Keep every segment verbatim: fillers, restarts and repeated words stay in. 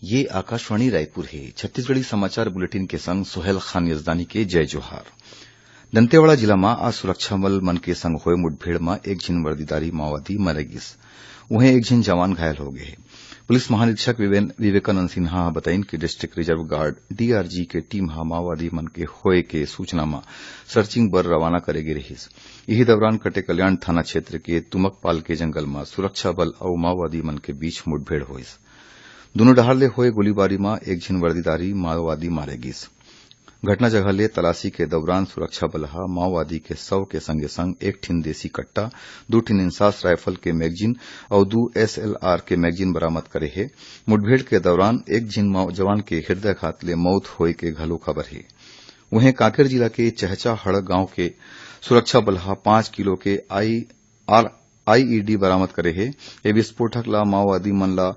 ये आकाशवाणी रायपुर हे। छत्तीसगढ़ी समाचार बुलेटिन के संग सोहेल खान यजदानी के जय जोहार। दंतेवाड़ा जिला म आज सुरक्षा बल मन के संग होए मुठभेड़ म एक झिन वर्दीधारी माओवादी मरे गिस। उहें एक झिन जवान घायल हो गे हे। पुलिस महानिरीक्षक विवेन-, विवेकानंद सिन्हा ह बताइन कि डिस्ट्रिक्ट रिजर्व गार्ड, डीआरजी, के टीम ह माओवादी मन के होए के सूचना म सर्चिंग बर रवाना करे गे रिहिस। इही दौरान कटेकल्याण थाना क्षेत्र के तुमकपाल के जंगल म सुरक्षा बल अउ माओवादी मन के बीच मुठभेड़ होइस। दूनों डहार ले होए गोलीबारी म एक झिन वर्दीधारी माओवादी मारे गिस। घटना जगह ले तलाशी के दौरान सुरक्षा बल ह माओवादी के शव के संगे संग एक ठिन देसी कट्टा, दू ठिन इंसास राइफल के मैगजीन अउ दू एसएलआर के मैगजीन बरामद करे हे। मुठभेड़ के दौरान एक झिन माओ-, जवान के हृदयघात ले मौत होए के घलो खबर हे। उहें, कांकेर जिला के चहचाहड़ गांव के सुरक्षा बल ह पाँच किलो के आई-, आर-, आईईडी बरामद करे हे। ए विस्फोटक ला माओवादी मन ला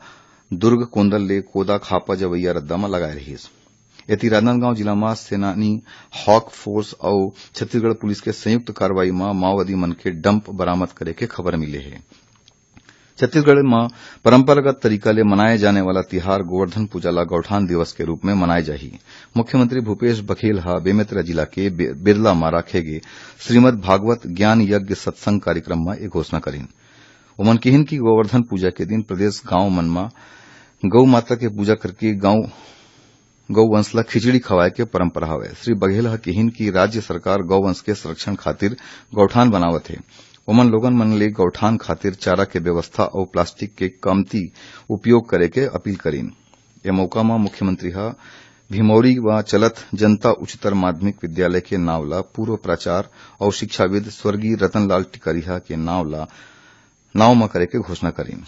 दुर्ग कोंदल ले कोदा खापा जवैया रद्दा म लगाए रहिस। एती राजनांदगांव जिला म सेनानी हॉक फोर्स अउ छत्तीसगढ़ पुलिस के संयुक्त कार्रवाई म माओवादी मन के डंप बरामद करे के खबर मिले हे। छत्तीसगढ़ म परंपरागत तरीका ले मनाए जाने वाला तिहार गोवर्धन पूजा ला गौठान दिवस के रूप में मनाए जाही। मुख्यमंत्री भूपेश बघेल ह बेमेतरा जिला के बे-, बेरला म राखे गे श्रीमद् भागवत ज्ञान यज्ञ सत्संग कार्यक्रम म ए घोषणा करिन। ओमन किहिन कि गोवर्धन पूजा के दिन प्रदेश गांव मन म गौ माता के पूजा करके गौ, गौ वंश ला खिचड़ी खवाए के परंपरा हवय। श्री बघेल ह किहिन कि राज्य सरकार गौ वंश के संरक्षण खातिर गौठान बनावत हे। ओमन लोगन मन ले गौठान खातिर चारा के व्यवस्था अउ प्लास्टिक के कमती उपयोग करे के अपील करिन। ए मौका म मुख्यमंत्री ह भिमौरी म चलत जनता उच्चतर माध्यमिक विद्यालय के नाव ला पूर्व प्राचार्य अउ शिक्षाविद स्वर्गीय रतनलाल टिकरिहा के नाव ला, नाव म करे के घोषणा करिन।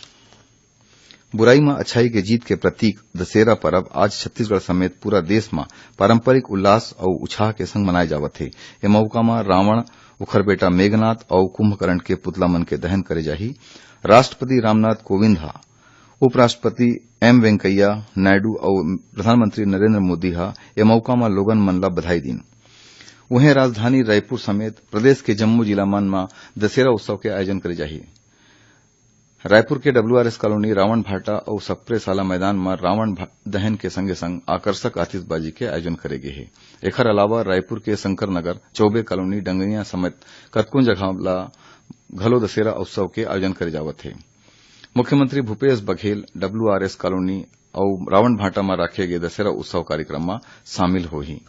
बुराई म अच्छाई के जीत के प्रतीक दशहरा परब आज छत्तीसगढ़ समेत पूरा देश म पारंपरिक उल्लास अउ उछाह के संग मनाए जावत हे। ए मौका म रावण, ओखर बेटा मेघनाथ अउ कुंभकर्ण के पुतला मन के दहन करे जाही। राष्ट्रपति रामनाथ कोविंद ह, उपराष्ट्रपति एम वेंकैया नायडू अउ प्रधानमंत्री नरेंद्र मोदी ह ए मौका म लोगन मन ला बधाई दीन। उहें, राजधानी रायपुर समेत प्रदेश के जम्मो जिला मन म दशहरा उत्सव के आयोजन करे जाही। रायपुर के डब्ल्यूआरएस कॉलोनी, रावण भाटा अउ सप्रे साला मैदान म रावण भा-, दहन के संगे संग आकर्षक आतिशबाजी के आयोजन करे गे हे। एखर अलावा रायपुर के शंकर नगर, चौबे कॉलोनी, डंगनिया समेत कतकोन जगह ला घलो दशहरा उत्सव के आयोजन करे जावत हे। मुख्यमंत्री भूपेश बघेल डब्ल्यूआरएस कॉलोनी अउ रावण भाटा म राखे गे दशहरा उत्सव कार्यक्रम म शामिल होही।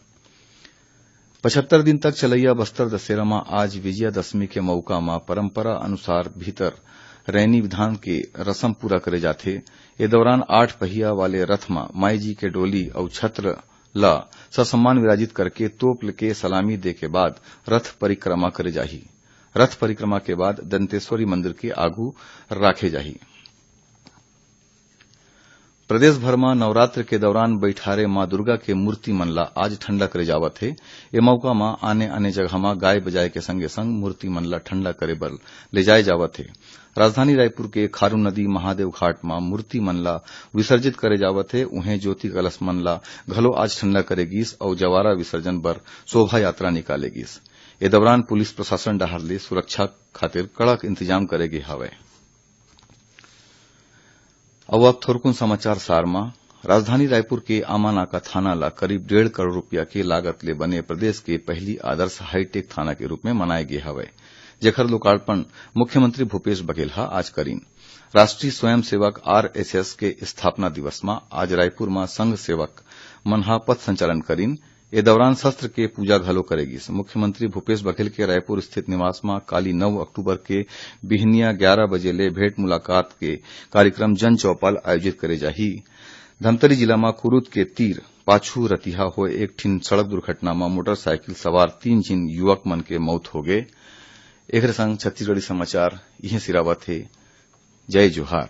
पचहत्तर दिन तक चलैया बस्तर दशहरा म आज विजयादशमी के मौका म परंपरा अनुसार भीतर रैनी विधान के रसम पूरा करे जाथे। ए दौरान आठ पहिया वाले रथ म माई जी के डोली अउ छत्र ल ससम्मान विराजित करके तोप के सलामी दे के बाद रथ परिक्रमा करे जाही। रथ परिक्रमा के बाद दंतेश्वरी मंदिर के आगू राखे जाही। प्रदेश भर म नवरात्र के दौरान बइठारे मां दुर्गा के मूर्ति मन ला आज ठंडा करे जावत हे। ए मौका म आने-आने जगह म गाय बजाए के संगे-संग मूर्ति मन ला ठंडा करे बर ले जाए जावत हे। राजधानी रायपुर के खारून नदी महादेव घाट म मूर्ति मन ला विसर्जित करे जावत हे। उहें, ज्योति कलश मन ला घलो आज ठंडा करे गिस अउ जवारा विसर्जन बर शोभा यात्रा निकाले गिस। ए दौरान पुलिस प्रशासन डहार ले सुरक्षा खातिर कड़क इंतजाम करे गे हवय। अउ अब थोरकुन समाचार सार म। राजधानी रायपुर के आमानाका थाना ला करीब डेढ़ करोड़ रुपया के लागत ले बने प्रदेश के पहली आदर्श हाईटेक थाना के रूप में मनाए गे हवय, जेखर लोकार्पण मुख्यमंत्री भूपेश बघेल ह आज करिन। राष्ट्रीय स्वयंसेवक आरएसएस के स्थापना दिवस म आज रायपुर म संघ सेवक मन ह पथ संचालन करिन। ए दौरान शस्त्र के पूजा घलो करे गिस। मुख्यमंत्री भूपेश बघेल के रायपुर स्थित निवास म काली नौ अक्टूबर के बिहनिया ग्यारा बजे ले भेंट मुलाकात के कार्यक्रम जन चौपाल आयोजित करे जाही। धमतरी जिला म कुरुद के तीर पाछू रतिहा होए एक ठिन सड़क दुर्घटना म मोटरसाइकिल सवार तीन झिन युवक मन के मौत होगे। एखरे संग छत्तीसगढ़ी समाचार इहें सिरावत हे। जय जोहार।